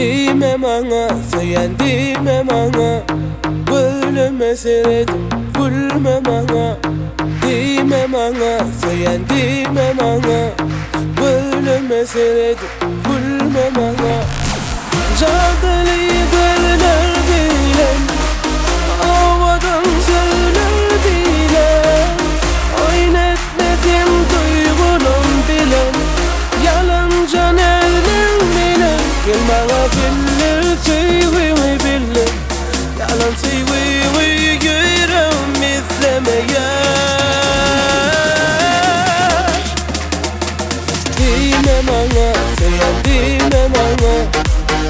Diýme maňa söýen diýme maňa Gözleme seredip gülme maňa Diýme maňa söýen diýme maňa Gözleme seredip gülme maňa Jadyly gözler bilen Owadan sözler bilen Oýun etme sen duýgulam bilen Ýalanjan elleň bilen Gel maňa bildir söýgüňi bildir Ýalan söýgüňi ýüregim islemeýär Diýme maňa söýen diýme maňa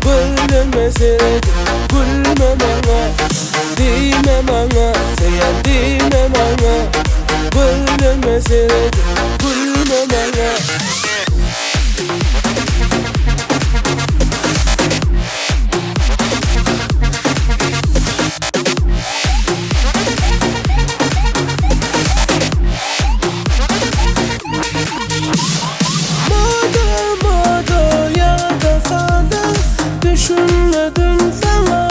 Gözlerime seredip gülme maňa Diýme maňa söýen diýme maňa Gözlerime seredip gülme maňa. Moda moda ýa-da sada düşünmedim saňa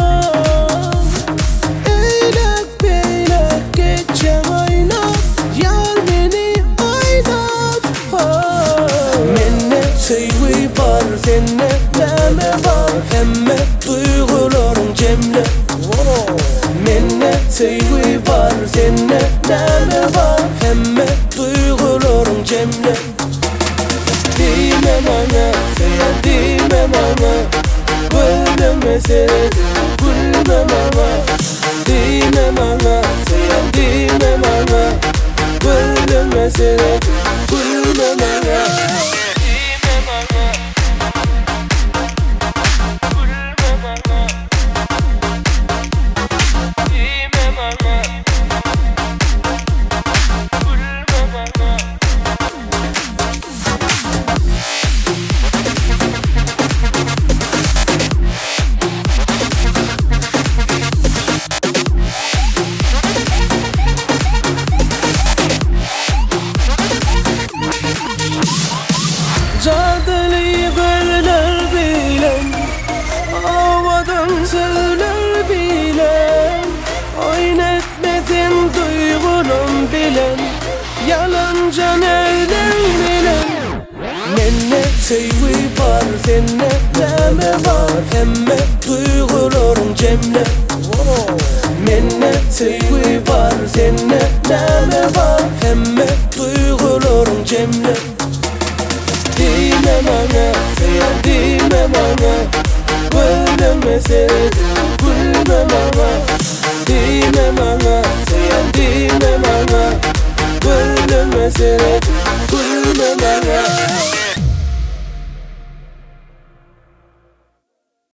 Eýläk beýläk geçýäň oýnap ýar meni oýnat Mende söýgi bar sende näme bar hemme duýgularyň jemle Mende söýgi bar sende näme bar hemme duýgularyň jemle Diýme maňa söýen diýme maňa Gözlerime seredip gülme maňa Diýme maňa söýen diýme maňa Gözlerime seredip gülme maňa Diýme maňa Gülme maňa Diýme maňa Gülme maňa. Jadyly gözler bilen, owadan sözler bilen, Oýun etme sen duýgulam bilen, Ýalanjan elleň bilen. Mende söýgi bar, sende näme bar, Hemme duýgularyň jemle. Mende söýgi bar, sende näme bar, Hemme duýgularyň jemle. Diýme maňa, söýen diýme maňa, Gözlerime seredip gülme maňa. Diýme maňa, söýen diýme maňa, Gözlerime seredip gülme maňa.